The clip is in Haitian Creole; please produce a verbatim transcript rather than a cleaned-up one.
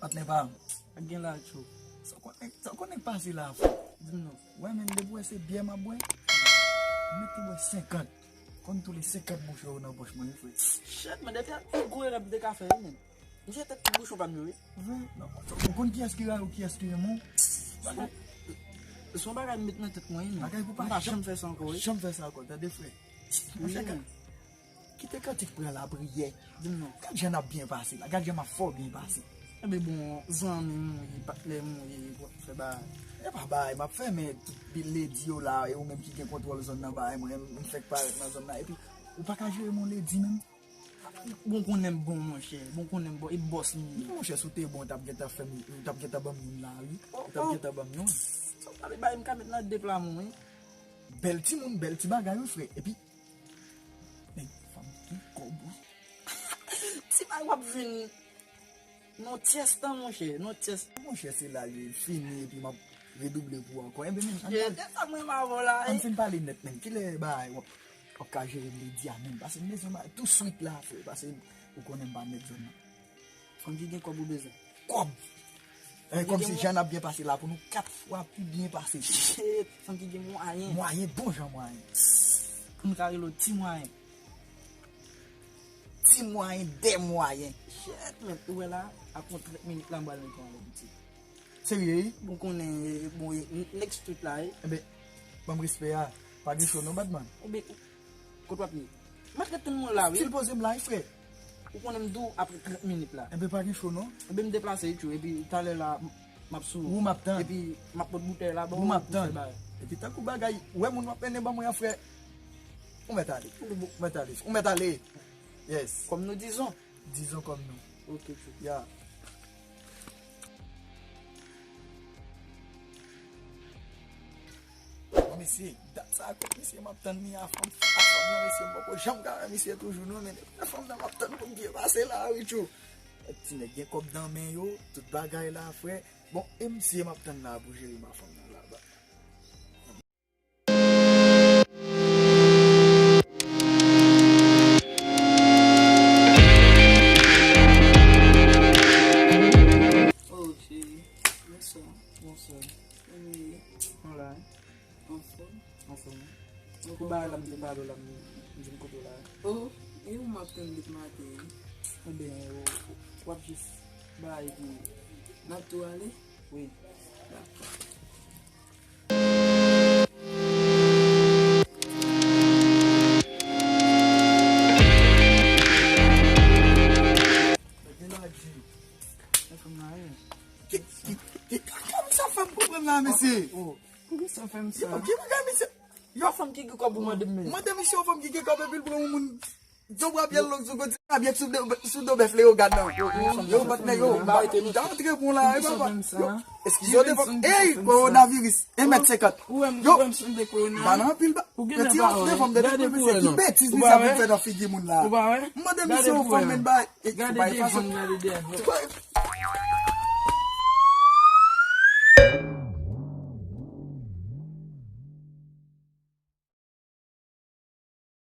Patnè pa m. Ak gen la tchou. Sa w konnen, sa w konnen k pase la, frè? Di m non. Wè, men depi w wè se byè m ap bwè, mete bwè senkant. Konn tou le senkant bouchon yo nan pòch mwen, wi, frè. Shit, men depi a pi gwo erè m te ka fè, wi, men. M jete tout bouchon pa m yo, wi. Vre? Non, ou konn kiyès ki rayi ou, kiyès ki renmen w? Se yon bagay m met nan tèt mwen, wi, men. Bagay pou pa janm fè sa ankò, wi. Janm fè sa ankò, tande, frè. Monchè, kite kantik pran lapriyè. Di m non. Gad jan n ap byen pase la. Gad jan m ap fè w byen pase. Enben bon, zanmi m ou ye, patnè m ou ye, w ap fè bagay. E pa bagay m ap fè, men tout pil ledi yo la, e ou menm ki gen kontwòl zòn nan, bagay mwen, m fèk parèt nan zòn nan. Epi, ou pa ka jere m yon ledi menm? Bon konnen m bon, monchè. Bon konnen m bon, e bòs m ye. Monchè, si w te bon, ou t ap gentan fè m, ou t ap gentan ban m youn la, wi. Ou t ap gentan ban m youn. Sa w pale bagay m ka met nan de pla mwen, wi. Bèl timoun, bèl ti bagay, wi, frè. Epi, nèg fanm ki kòb, wi. Ti bagay w ap vin nan tyès tan, monchè, nan tyès. Monchè, se la li fini, epi m ap redouble pou ankò. Enben, men, ann pale. Ann fin pale nèt, men. Kilè bagay w ap, w ap ka jere m ledi a, men? Pase m bezwen bagay tou swit la, frè. Pase ou konnen m pa nèg zòn nan. Fanm ki gen kòb ou bezwen? Kòb! Eh, kòmsi jan n ap byen pase la, pou nou kat fwa pi byen pase. Shit, fanm ki gen mwayen. Mwayen, bon jan mwayen. M ka rele w ti mwayen. Ti mwayen, de mwayen. Shit, men, ou wè la, apre yon trant minit la, m pral mete yon lòt ti. Serye, wi? Bon, konnen, bon, e, next tweet la, wi. Enben, ban m respè a. Pa gen cho non, Batman. Enben, kote w ap ye? M ap ret tann moun la, wi. Still poze m la, wi, frè. Ou konnen m di w apre trant minit la. Enben, pa gen cho non. Enben, m deplase, wi, tchou. Epi, talè la, m ap sou. Ou m ap tann. Epi, m ap pot boutèy la, bon, ou m ap tann. Epi, tankou bagay, ou wè moun w ap mennen ban mwen an, frè. Ou mèt ale. Ou mèt ale. Ou mèt ale. Yes. Kòm nou dizon. Dizon kòm nou. Ok, tchou. Ya. Bon, mesye, dat sa a kot misye m ap tann li a, fanm, a fanm nan, mesye, m poko janm ka wè misye toujou, non, men depi fanm nan m ap tann pou m byen pase la, wi, tchou. Ti nèg gen kòb nan men yo, tout bagay la, frè. Bon, e misye m ap tann la pou jere m a fanm nan la, ba. Oh, cheri. Bonswa. Bonswa. Kòman w ye? Mwen la. Anfòm? Anfòm. Ou bagay la m te pale w la, m di m kote w la. Oh, e ou m ap tann depi maten an. Ebyen, w ap jis bay epi n ap tou ale? Wi. Dakò. Ki, ki, ki, ki, kòman sa fè m konprann la, mesye? Oh, poukisa w fè m sa? Yo, ki bagay, mesye? Yo, fanm ki gen kòb ou mande m, men. Mande misye yon fanm ki gen kòb epi l pran yon moun. Yo, bwa pyèl long sou kote, a byen sou do, sou do bèf Leyogàn nan. Yo, patnè, yo, m pa, m ta antre bon la, e papa. Yo, eskize w devan. Ey, kowonaviris, en mèt senkant. Yo, m ba nan anpil ba. Retire w devan m, de devan m, mesye, ki betiz misye ap vin fè nan figi moun la? M mande misye yon fanm, men ba, e, se pa fason.